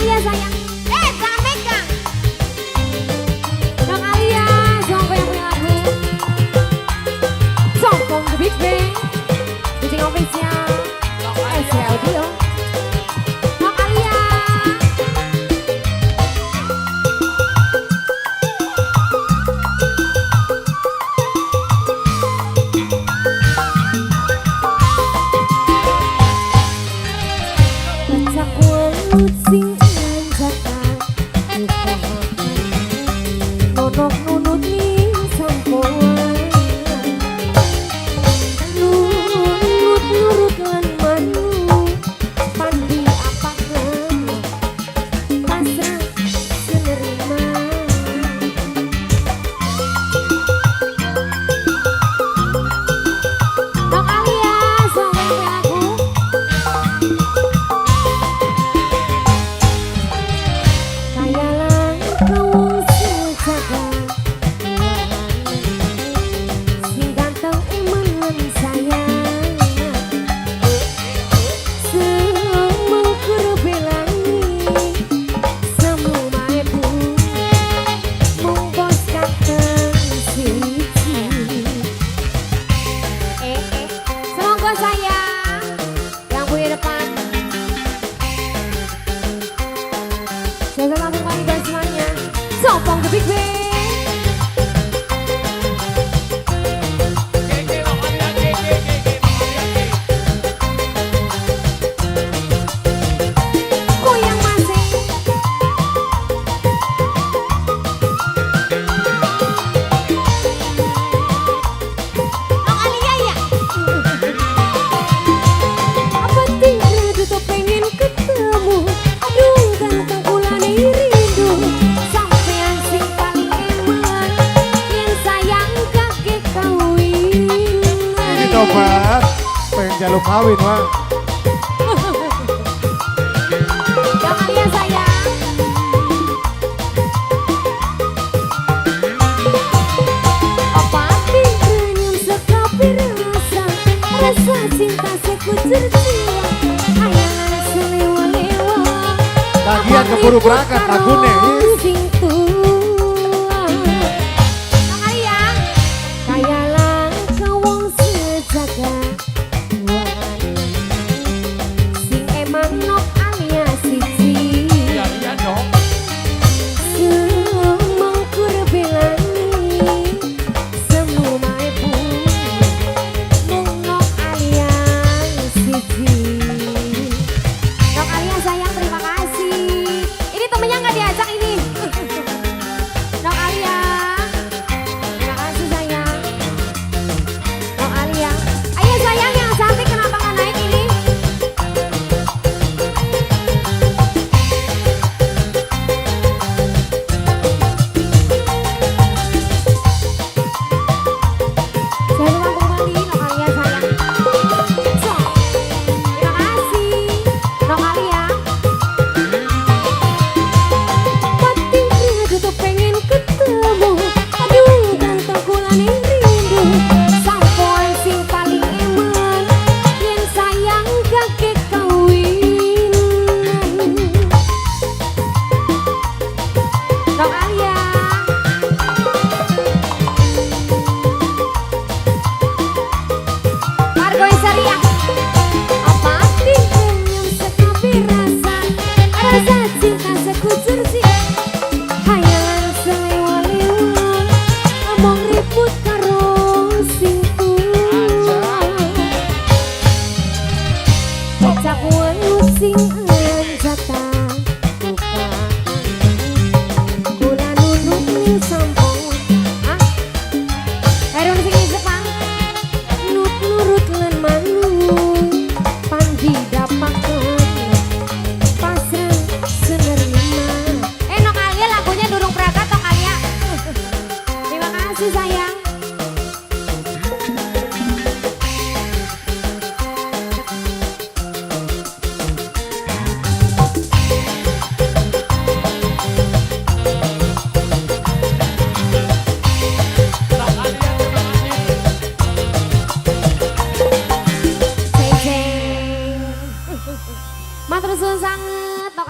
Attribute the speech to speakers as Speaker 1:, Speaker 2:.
Speaker 1: Alia sayang. Jangan megang. Nok Alia, sampai yang punya lagu. Songkong The Big Bang. Kucing official. SC Audio. Nok Alia. Pecak welut sing anjakan nonok nunut ning sampoan nunut nurut lan manu pandi apakan pasrah senerima. Nok Alia, sampai lagu. Kaya langka wong sejaga sing ganteng eman lan sayang semengkur belani semu maebu mung bos ganteng siji. Semoga sayang yang punya depan. Saya langsung kali dan semuanya. Sopong The Big Bang.
Speaker 2: Keke, Nok Alia, keke, keke, Nok Alia, keke.
Speaker 1: Goyang masih. Nok Alia ya. Apa tinggal tuh pengen ketemu. Aduh ganteng kulane rindu. Sampean sing paling eman. Yen sayang kakek kawin.
Speaker 3: Ini tobat, pengen jaluk kawin wah.
Speaker 1: Nok Alia sayang. Apa tinggal sekapi rasa rasa cinta sekucur jiwa hayangan selewa-lewa.
Speaker 3: Tagihan keburu berangkat lagune.
Speaker 1: Sing tua. Nok Alia. Kaya langka wong sejaga sing emang Nok Alia siji.
Speaker 2: Iya, iya dong.
Speaker 1: Semengkur belani semu maepu mung Nok Alia siji. Nok Alia sayang terima kasih. Ini temennya nggak diajak ini. Nok Alia, terima kasih sayang. Nok Alia, ayo sayang yang cantik kenapa nggak naik ini? Saya ulang kembali Nok Alia sayang. So, terima kasih Nok Alia. Pating tuh pengen ketemu. Aduh ganteng kulane rindu. Sampoan sing paling eman. Yen sayang kakek kawinan. Nok Alia. Margo Isaria. Apa tinggal sekapi rasa rasa cinta sekucur sih hayangan selewa-lewa omong ribut karo sing tua Pecak welut sing anjata buka kula nunut ning sampung ah Herun sing Jepang nut nurut lan malu pandi dapakan pasrah senerima. Nok Alia lagunya durung pragat Nok Alia. Terima kasih sayang.
Speaker 2: Nok Alia, terima kasih.
Speaker 1: Ceng ceng. Matur suwun sanget.